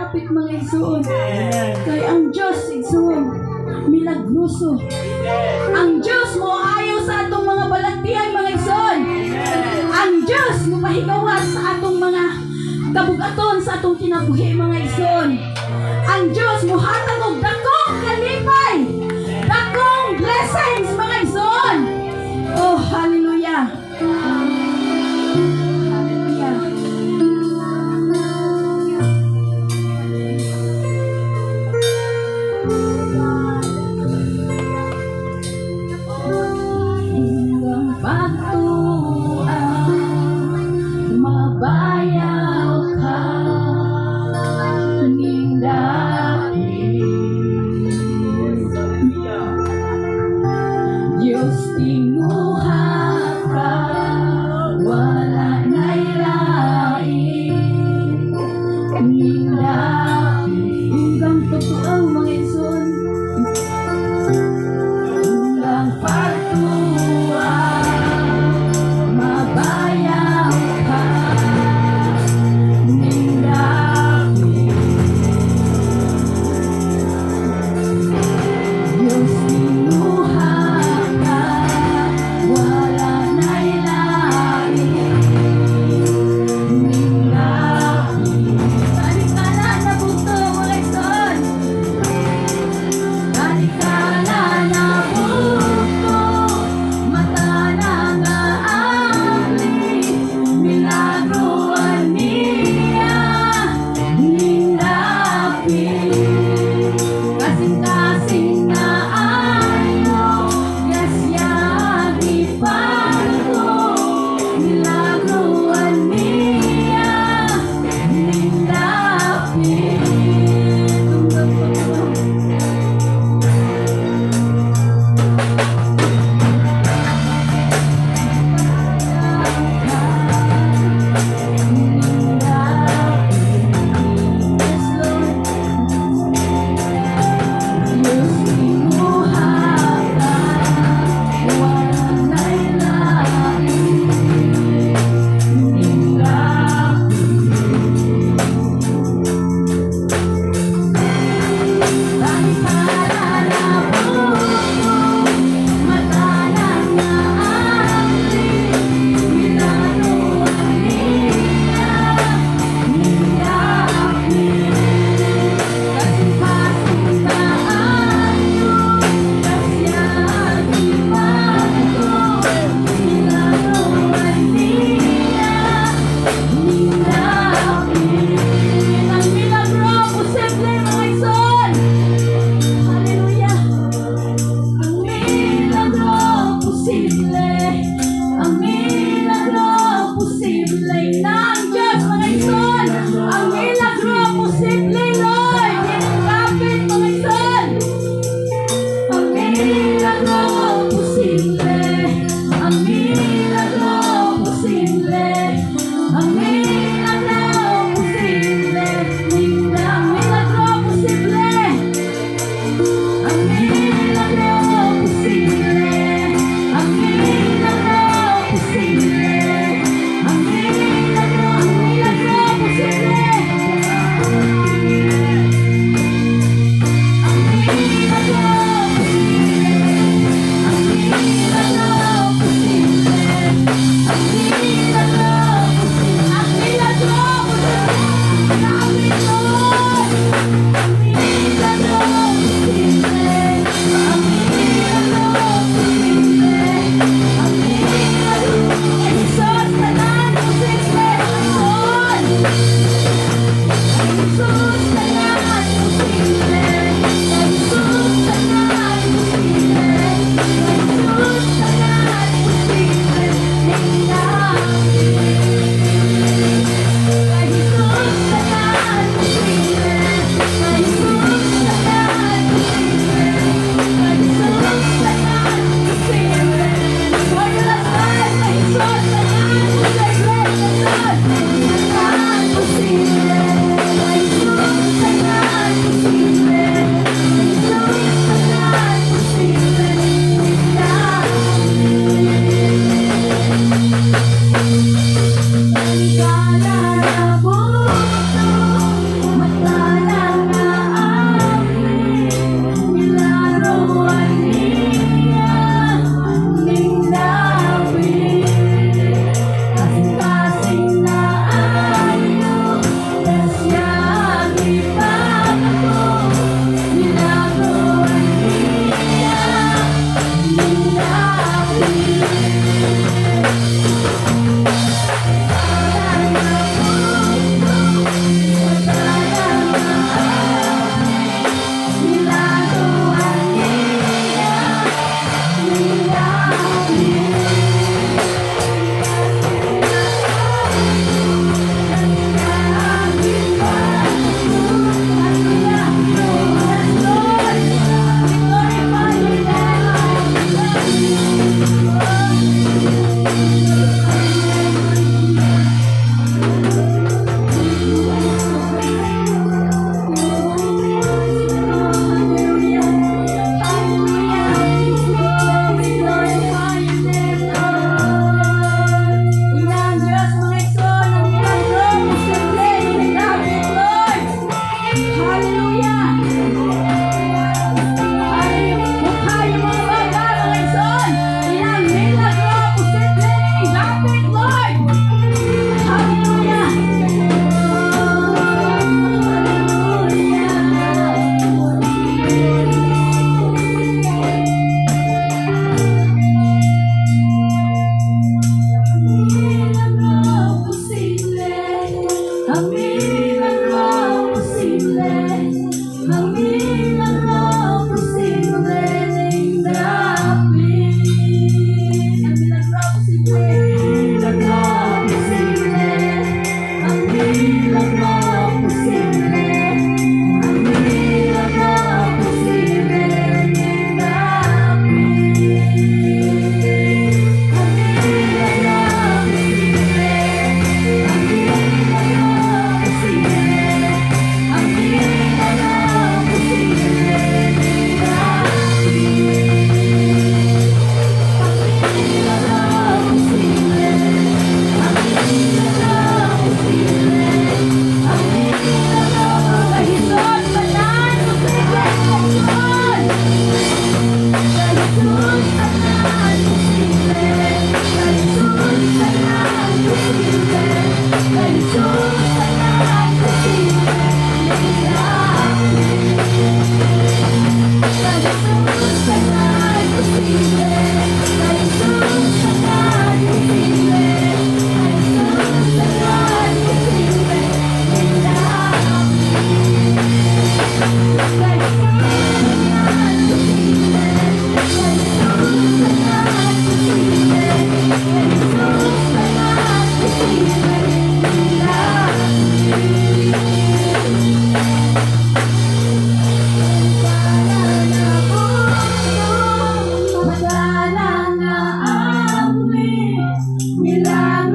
Malapit, mga igsoon. Kay ang Diyos, igsoon, milagroso. Ang Diyos mo ayaw sa atong mga balatian, mga igsoon. Ang Diyos mo pahigawas sa atong mga kabugaton sa atong kinabuhi, mga igsoon. Ang Diyos mo hatag og dakong kalipay, dakong blessings, mga igsoon. Oh, hallelujah. Hallelujah. Hanggang pagtuan, mabayaw ka ning dapit.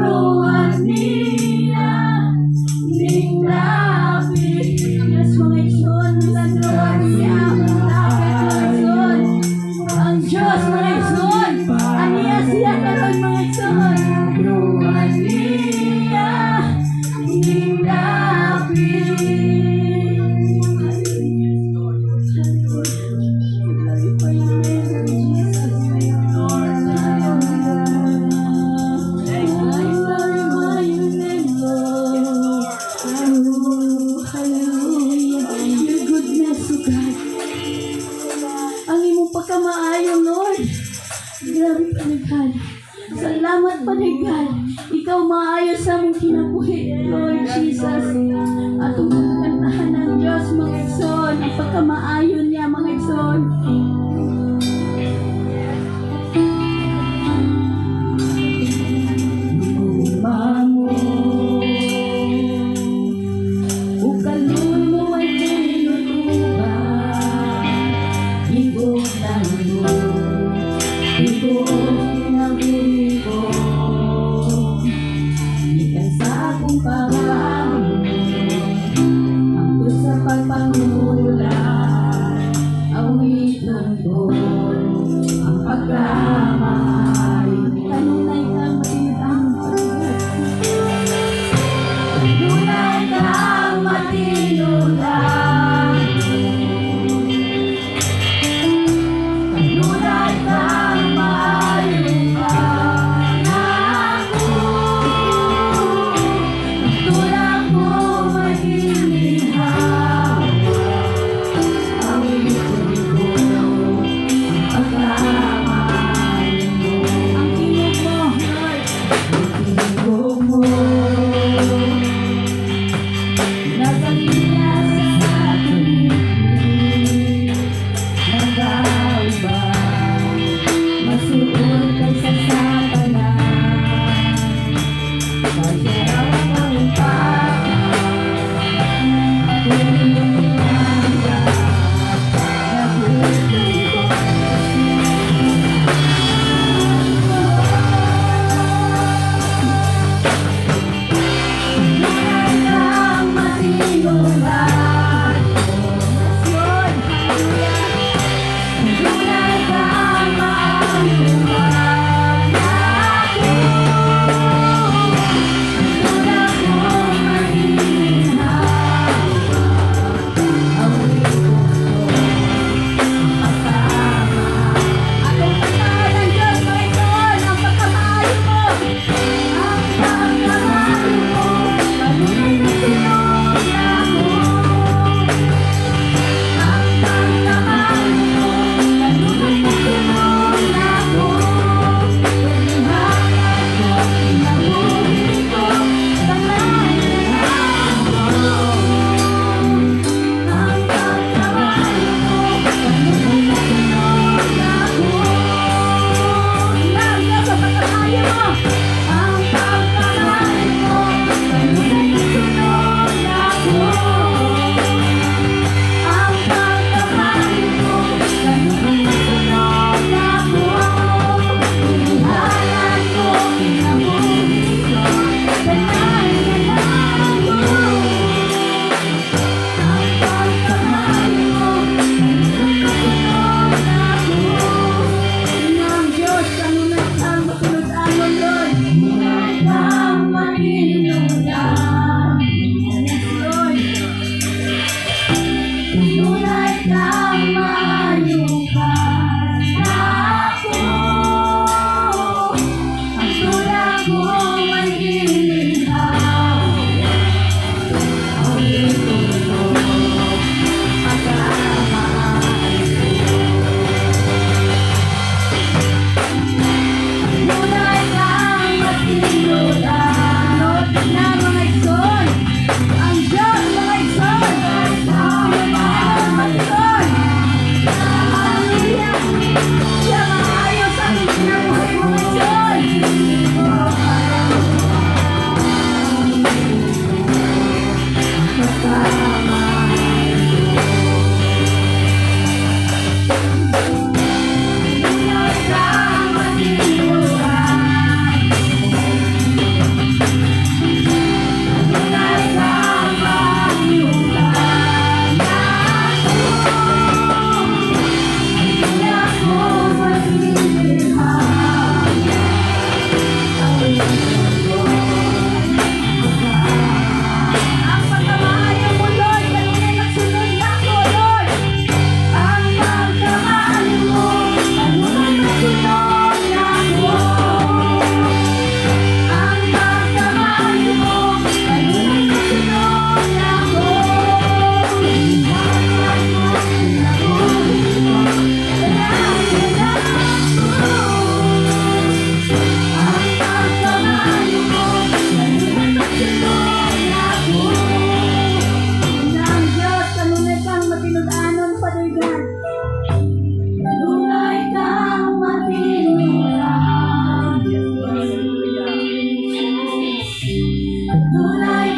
Milagrohan niya ning dapit. Yes, mga igsoon, milagrohan niya ang dapit, mga igsoon. Ang Diyos, mga igsoon, aniya siya karon, mga igsoon. Milagrohan niya ning dapit. Glorify your name, Lord Jesus. I glorify your name, Lord. Oh, hallelujah. Your goodness, O God. Ang imong pagkamaayo, Lord. Grabe, Panigad. Salamat, Panigad. Ikaw maayo sa among kinabuhi, Lord Jesus. Atong pagkantahan ng Diyos, mga igsoon. Ang pagkamaayo niya, mga igsoon. Gugma mo ug kaluoy mo ay tinutuban. Gibutan mo tibuok kinabuhi ko. Gikan sa akong pagbangon hangtod sa pagpangulat, awiton ko ang pagkamaayo. Kanunay kang matinud-angon, Panginoon. Kanunay kang matinud-angon. Kanunay kang maayo ka nako. Tulak mo magiginhawa. Awiton ko ang pagkamaayo mo. Ang tingog mo, Lord. Ang tingog mo nagalinya sa tuig. Nagauban, masuod kaysa sa tanan. Kay siya raw ang among papa. Akong ginahangga, nabuhay ko. Kanunay kang matinud-angon. Lord, hallelujah. Kanunay kang maayo nako. Tulak mo maginhawa. Awiton ko ang pagkama. Atong kantahan ang Diyos, mga igsoon, ang pagkamaayo mo. Ang pagkamaayo mo, kanunay masunod nako. Ang pagkamaayo mo, kanunay masunod nako. Inihalat ko, kinabuhi ko, tanan ko. Ang pagkamaayo mo, kanunay masunod nako. Ang Diyos ang pagkamaayo mo. Ang pagkamaayo mo, kanunay masunod nako. Ang pagkamaayo mo, kanunay masunod nako. Inihalat ko, kinabuhi ko, tanan ko. Ang pagkamaayo mo, kanunay masunod nako. Ang Diyos, kanunay kang matinud-angon, Lord. Kanunay kang matinud-angon. Yes, Lord. Kanunay kang maayo ka nako. Ang tulak mo magiginhawa. Awiton ko pagkamaayo. Kanunay kang matinud-angon. Lord, na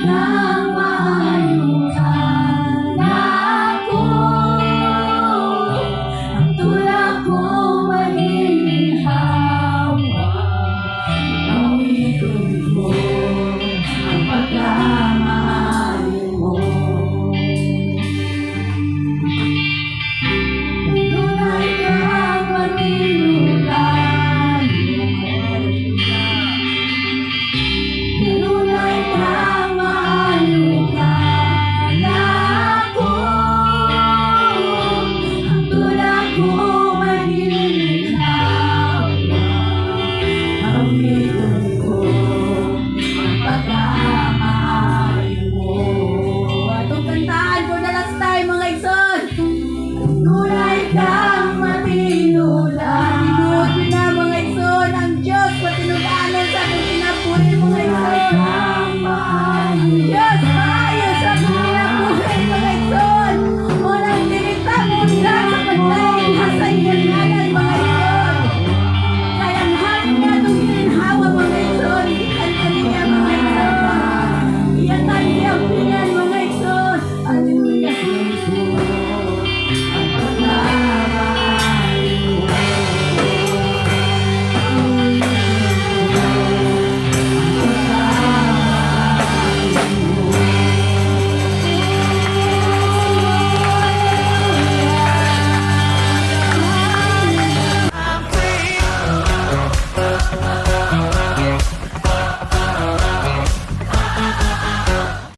God.